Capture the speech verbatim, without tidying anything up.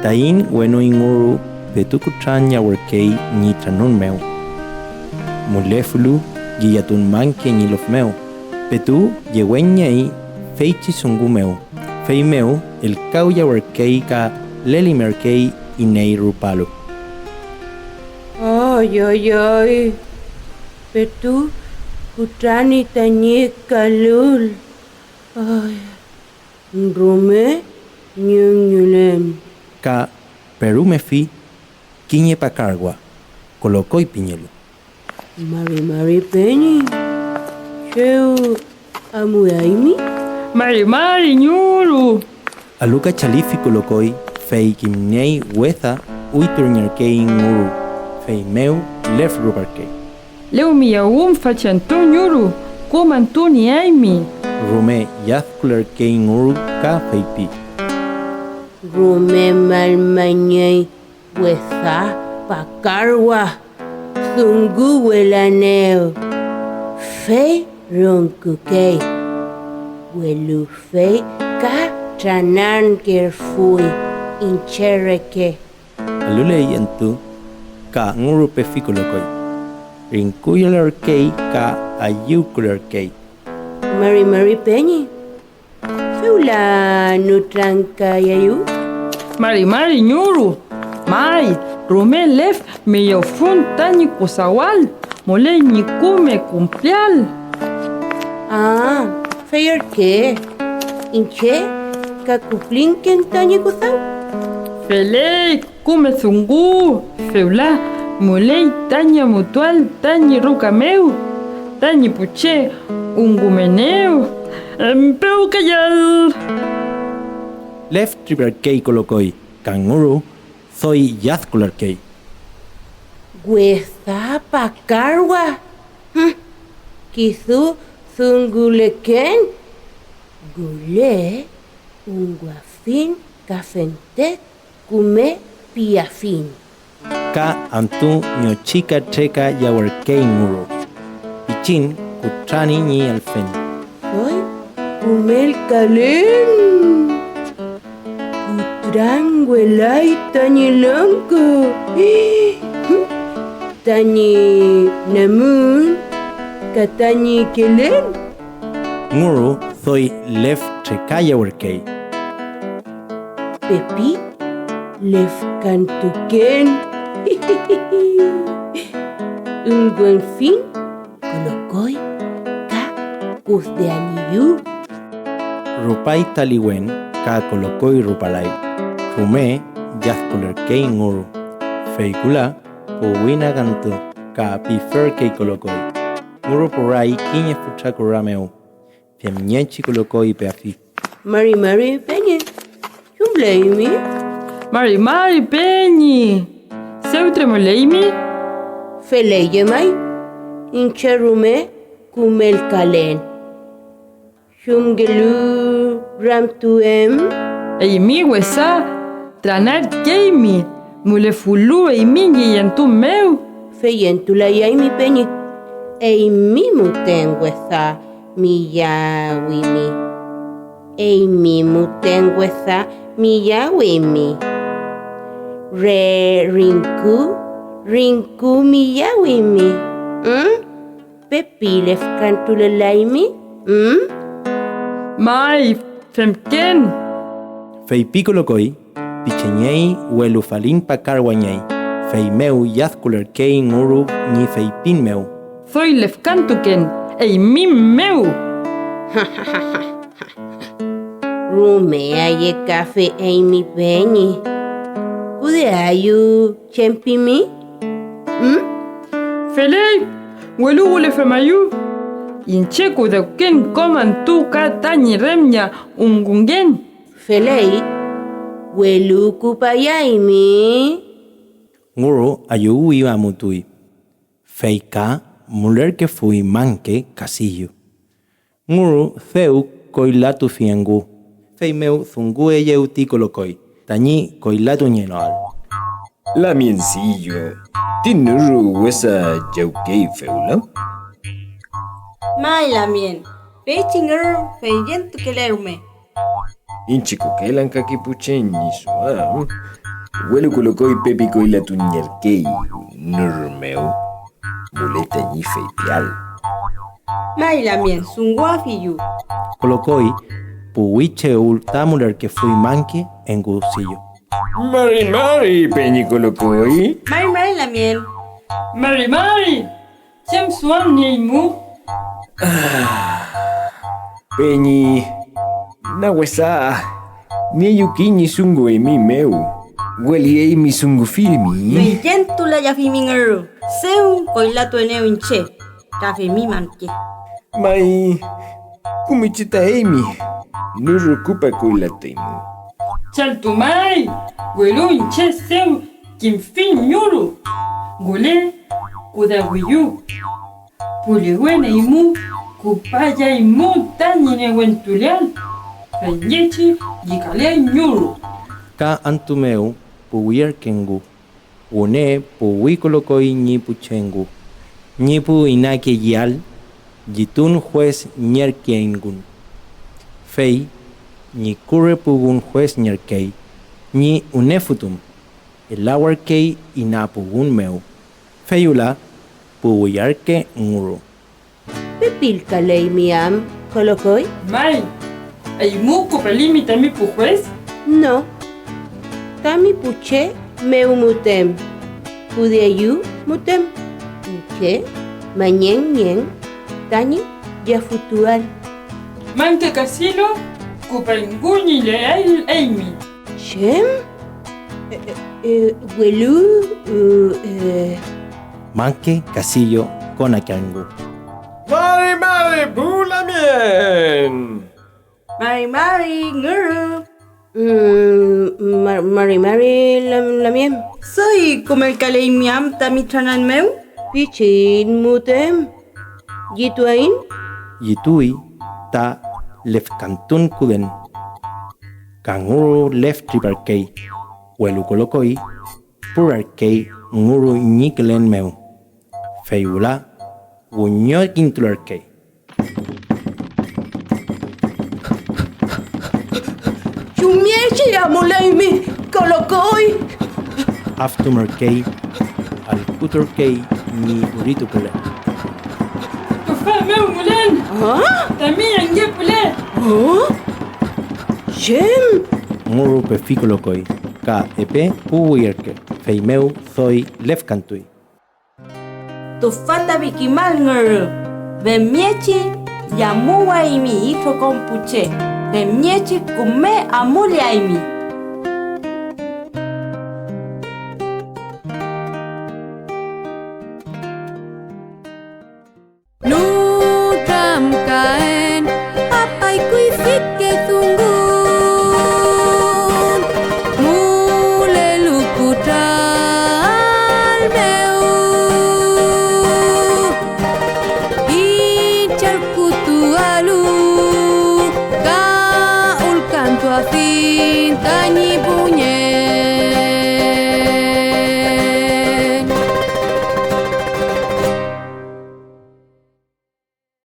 Taiñ wenuy nguru petu kutranyawerkey ñi tranun mew, mülefulu ngillatun mangke ñi lof mew, petu yeweñngey feychi dungu mew, feymew ülkawyawerkey ka lelimerkey iney rupalu. Ay, ay, ay, petu kutrani tañi kalül. Ay, rume ñüñülen. Ka perumefi kiñe pakarwa, Kolokoy pingelu. Mari mari peñi, chew amuaymi. Mari mari ñuru. Aluka chalifi Kolokoy, fey kimniey wesa uyturñerkey nguru, feymew lefruparkey. Lewmiyawün fachantun ñuru, kom antuniaymi. Rume yadkulerkey nguru ka feypi. Rume mallmangey wesa pakarwa, dunguwelanew, fey rüngkükey. Welu fey ka tranankerfuy iñche reke. Aluley entu ka nguru pefi Kolokoy. Ringkuyelerkey ka ayüwkülerkey. Mari mari peñi, fewla nütrankayayu. Mari mari ñuru, may, rume lef miyofun tañi kusawal, müley ñi kume kumpial. Ah, fey ürke, iñche ka kuplingken tañi kusaw. Feley. Küme dungu, fewla müley tañi amutuael tañi ruka mew, tañi pu che ungumenew, empewkayal. Lef triparkey Kolokoy, ka nguru doy yadkulerkey. Wesa pakarwa, kisu dunguleken, gule unguafiñ ka fente küme piafiñ. Ka antü ñochika treka yawerkey nguru, pichin kutrani ñi elfen. Doy kümelkalen, kutranwelay tañi longko, tañi namun ka tañi kelen. Nguru doy lef treka yawerkey. Pepi lefkantuken. Ünguenfiñ Kolokoy ka Kusdeaniyu. Rupay ta liwen ka Kolokoy rupalay. Rume yadkulerkey nguru. Fey kula puwin akantü ka piferkey Kolokoy. Nguru puray kiñe fütra kura mew. Femngechi Kolokoy peafi. Mari mari peñi, ¿chumleymi? Mari mari peñi, ¿dew tremoleymi? Feley llemay, iñche rume kümelkalen. ¿Chumngelu ramtuem? Eymi wesa tranarkeymi mülefulu eymi ñi yentun mew. Feyentulayaymi peñi, eymi müten wesa miyawimi. Eymi müten wesa miyawimi. Re ringku, ringku miyawimi. ¿Mm? ¿Pepi lefkantulelaymi? ¿Mm? May, femken. Feypi Kolokoy, pichengey, welu falin pakarwangey, feymew yadkulerkey nguru ñi feypin mew: Doy lefkantuken eymi mew. Rume ayekafe eymi peñi. ¿Kudeayu chem pimi? ¿Mm? Feley, welu wüle femayu. Iñche kudewken kom antü ka tañi remña ungungen. Feley, welu kupayaymi. Nguru ayüwi amutuy, fey ka mülerkefuy mangke kasillu. Nguru dew koylatufi engu, feymew dungueyew ti Kolokoy tañi koylatuñenoael. Lamiencillo, ti nüru wesa llüwkey fewla. May lamien, feychi nüru feyentukele rume. Iñche kokelan kake pu che ñi duam. Welu Kolokoy pepi koylatuñerkey nur mew, müley tañi feypiael. May lamien, dunguafiyu. Kolokoy puwi chew ta mülerkefuy Manke engu sillo. Mari mari, peñi Kolokoy. Mari mari lamien. Mari mari, ¿chem duam nieymu? Peñi, na wesa nieyu kiñe dungu eymi mew, weli eymi dungufilmi. Feyentulallafimi ngürü, dew koylatuenew iñche, ka femi Manke. May, kumichi ta eymi, nurrukupa koylateymu. Chaltu may, welu iñche dew kimfiñ ñuru, wüle kudawiyu. Puliwen eymu, kupayaymu tañi newentuleael, femngechi llükaleay ñuru. Ka antü mew puwiyerkengu, wüne puwi Kolokoy ñi pu che engu, ñi pu inakeyeael, llitun jues ñerke engun, fey ñi kure puwün jues ñerkey ñi wüne fütum, elawarkey ina puwün mew, fey wüla puwiyarke nguru. ¿Pepilkaleymi am, Kolokoy? May, ¿eymu küpalimi tami pu jues? No, tami pu che mew müten, kudeyu müten, iñche mañen nien tañi yafütuael. Manke Kasilo, küpangu ñi leael eymi. ¿Chem? E, e, e, welu, e, e. Manke Kasilo konakerkengu. Mari mari pu lamien. Mari mari ngürü. Mm, mar-, mari mari lam-, lamien. ¿Doy kümelkaleymi am tami tranan mew? Pichin müten. ¿Llituaiñ? Llituy ta lefkantun kuden. Ka nguru lef triparkey, welu Kolokoy purarkey nguru ñi külen mew, fey wüla wiñokintulerkey. ¿Chumngechi amuleymi, Kolokoy? Aftumürkey, allküturkey ñi üritukulen. Tüfa mew mülen. ¿Ah? Tami yangepule. ¿Ah? ¿Chem? Nguru pefi Kolokoy ka epe puwiyerke, feymew doy lefkantuy. Tüfa tami kimal ngürü, femngechi llamuwaymi itrokom pu che, femngechi küme amuleaymi.